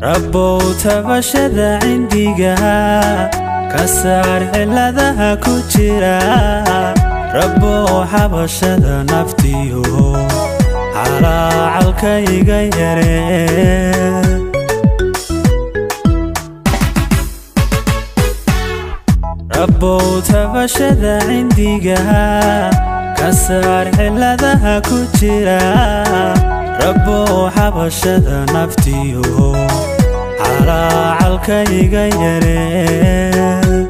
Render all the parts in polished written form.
Rabbow tabashada cindiga ka saar ciladaha ku jira. Rabbow xabashada naftiyo calaacalkayga yaree. Rabbow tabashada cindiga ka saar ciladaha ku jira. Rabbow xabashada naftiyo calaacalkayga yaree.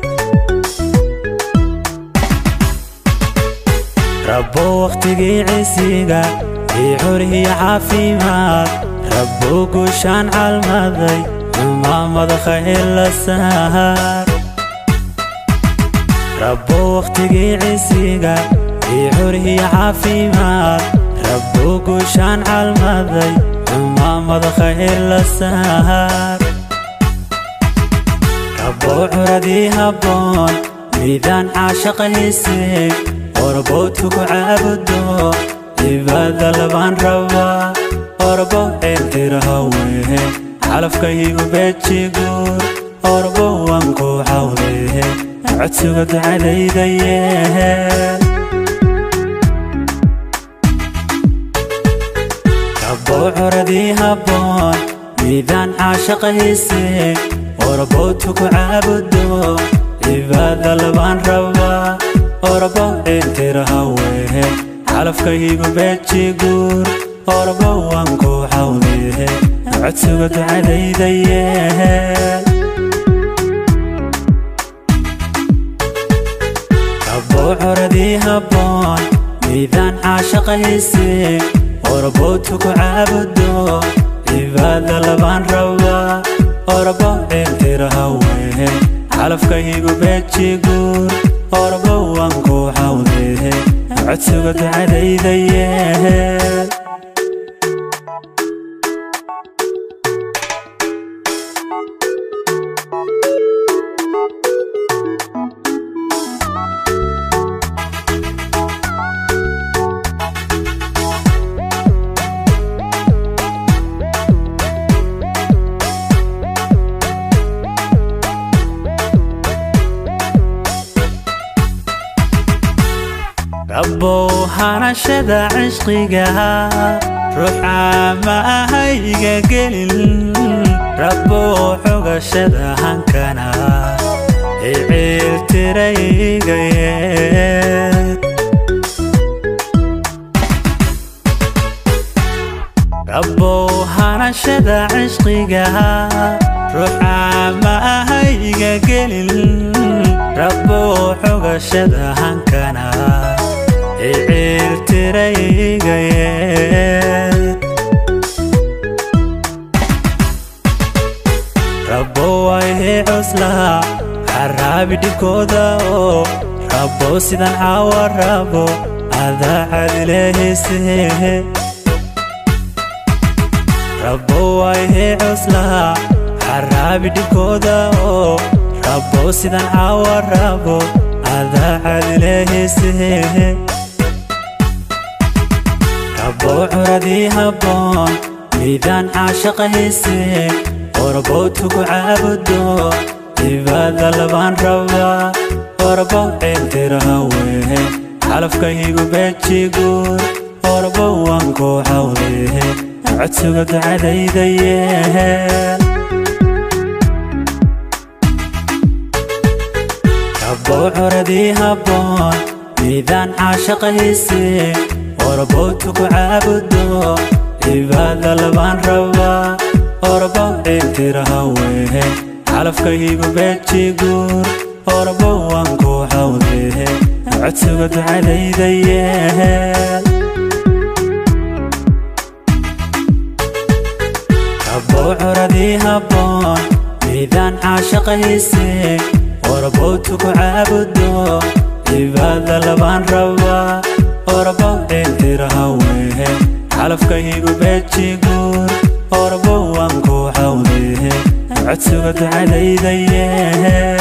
Rabbow waqtigii cisiga ii xurhiyo caafimaad. Rabbow guushaan calmaday cumaamada khayr la saar. Rabbow waqtigii cisiga ii xurhiyo caafimaad. Rabbow guushaan calmaday cumaamada khayr la saar. Rabbow curadii habboon miidaan caashaqa hise. Orbow tuku caabudo cibaada labaan rabaa. Orbow ceeltiraha wehe calafkaygu beejiguur. Orbow waan ku cawdehe codsiga ducadayda yeel. Rabbow curadii habboon miidaan caashaqa hise. Orbow tuku caabudo cibaada labaan rabaa. Orbow ceeltiraha wehe calafkaygu beejiguur. Orbow waan ku cawdehe codsiga ducadayda yeel. Rabbow curadii habboon miidaan caashaqa hise. Orbow tuku caabudo cibaada labaan rabaa. Orbow ceeltiraha wehe calafkaygu beejiguur. Orbow waan ku cawdehe codsiga ducadayda yeel. Rabbow hanashada cishqiga ruuxa ma ahayga gelin. Rabbow xogashada hankana ciiltirayga yeel. Rabbow hanashada cishqiga ruuxa ma ahayga gelin. Rabbow xogashada hankana ciiltirayga yeel. Rabbow ayhee cuslaha xaraabi dhibkooda oo. Rabbow sidan caawa rabo adaa cadilehise. Rabbow ayhee cuslaha xaraabi dhibkooda oo. Rabbow sidan caawa rabo adaa cadilehise. Rabbow curadii habboon miidaan caashaqa hise. Orbow tuku caabudo cibaada labaan rabaa. Orbow ceeltiraha wehe calafkaygu beejiguur. Orbow waan ku cawdehe codsiga ducadayda yeel. Rabbow curadii habboon miidaan caashaqa hise. Orbow tuku caabudo cibaada labaan rabaa. Orbow ceeltiraha wehe calafkaygu beejiguur. Orbow waan ku cawdehe codsiga ducadayda yeel. Rabbow curadii habboon miidaan caashaqa hise. Orobowtu ku caabudo, cibaada labaan rabaa. Orobow ciiltirahawehe, calafkaygu beejiguur. Orobow waan ku cawdehe, codsuga ducadaydaye.